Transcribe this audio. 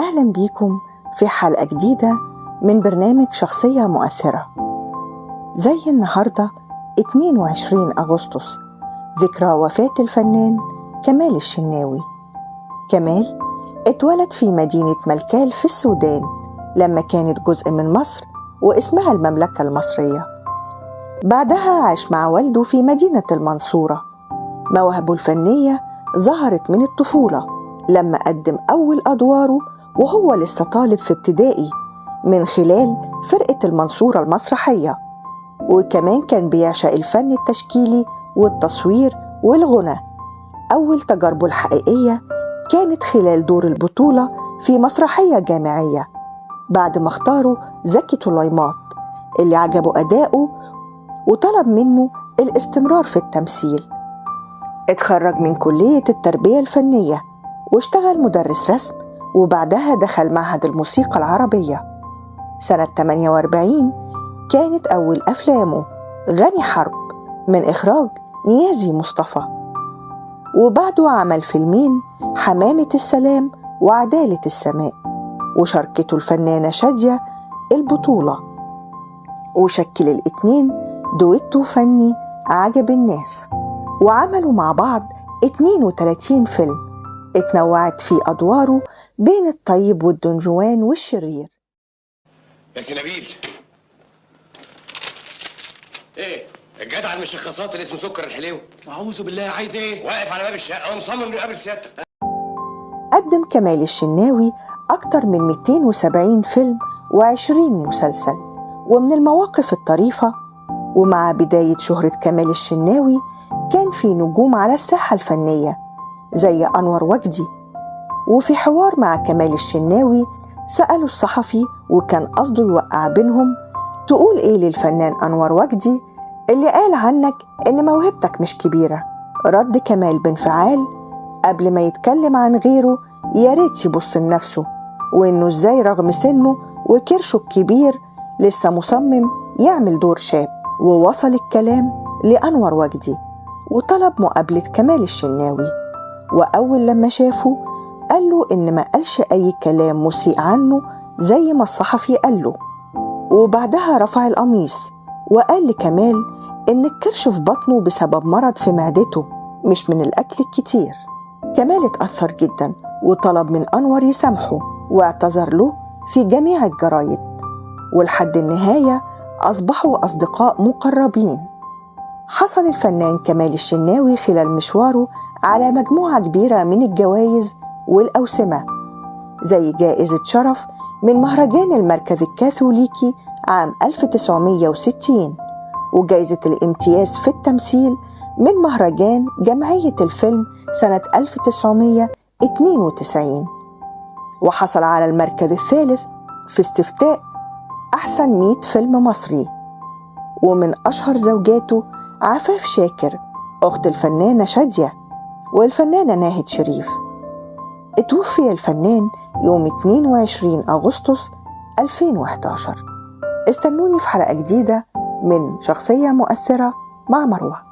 أهلا بيكم في حلقة جديدة من برنامج شخصية مؤثرة. زي النهاردة 22 أغسطس ذكرى وفاة الفنان كمال الشناوي. كمال اتولد في مدينة ملكال في السودان لما كانت جزء من مصر واسمها المملكة المصرية. بعدها عاش مع والده في مدينة المنصورة. مواهبه الفنية ظهرت من الطفولة لما قدم أول أدواره وهو لسه طالب في ابتدائي من خلال فرقة المنصورة المسرحية، وكمان كان بيعشق الفن التشكيلي والتصوير والغنى. أول تجاربه الحقيقية كانت خلال دور البطولة في مسرحية جامعية بعد ما اختاره زكي طليمات اللي عجبه أداؤه وطلب منه الاستمرار في التمثيل. اتخرج من كلية التربية الفنية واشتغل مدرس رسم، وبعدها دخل معهد الموسيقى العربية. سنة 48 كانت أول أفلامه غني حرب من إخراج نيازي مصطفى، وبعده عمل فيلمين حمامة السلام وعدالة السماء، وشاركته الفنانة شادية البطولة، وشكل الاتنين دويتو فني عجب الناس. وعملوا مع بعض 32 فيلم اتنوعت في أدواره بين الطيب والدنجوان والشرير. يا سي نبيل، ايه الجدع المشخصات اللي اسمه سكر الحليو؟ اعوذ بالله، عايز ايه؟ واقف على باب الشقه ومصمم يقابل سيادتك. قدم كمال الشناوي أكتر من 270 فيلم و20 مسلسل. ومن المواقف الطريفة، ومع بداية شهرة كمال الشناوي كان في نجوم على الساحة الفنية زي أنور وجدي. وفي حوار مع كمال الشناوي سأله الصحفي وكان قصده يوقع بينهم، تقول إيه للفنان أنور وجدي اللي قال عنك إن موهبتك مش كبيرة؟ رد كمال بانفعال قبل ما يتكلم عن غيره، يا ريت يبص لنفسه وإنه إزاي رغم سنه وكرشه الكبير لسه مصمم يعمل دور شاب. ووصل الكلام لأنور وجدي وطلب مقابلة كمال الشناوي، وأول لما شافه قال له إن ما قالش أي كلام مسيء عنه زي ما الصحفي قال له. وبعدها رفع القميص وقال لكمال إن الكرش في بطنه بسبب مرض في معدته مش من الأكل الكتير. كمال اتأثر جدا وطلب من أنور يسامحه واعتذر له في جميع الجرايد، ولحد النهاية أصبحوا أصدقاء مقربين. حصل الفنان كمال الشناوي خلال مشواره على مجموعة كبيرة من الجوائز والأوسمة، زي جائزة شرف من مهرجان المركز الكاثوليكي عام 1960، وجائزة الامتياز في التمثيل من مهرجان جمعية الفيلم سنة 1992، وحصل على المركز الثالث في استفتاء أحسن 100 فيلم مصري. ومن أشهر زوجاته عفاف شاكر أخت الفنانة شادية والفنانة ناهد شريف. اتوفي الفنان يوم 22 أغسطس 2011. استنوني في حلقة جديدة من شخصية مؤثرة مع مروة.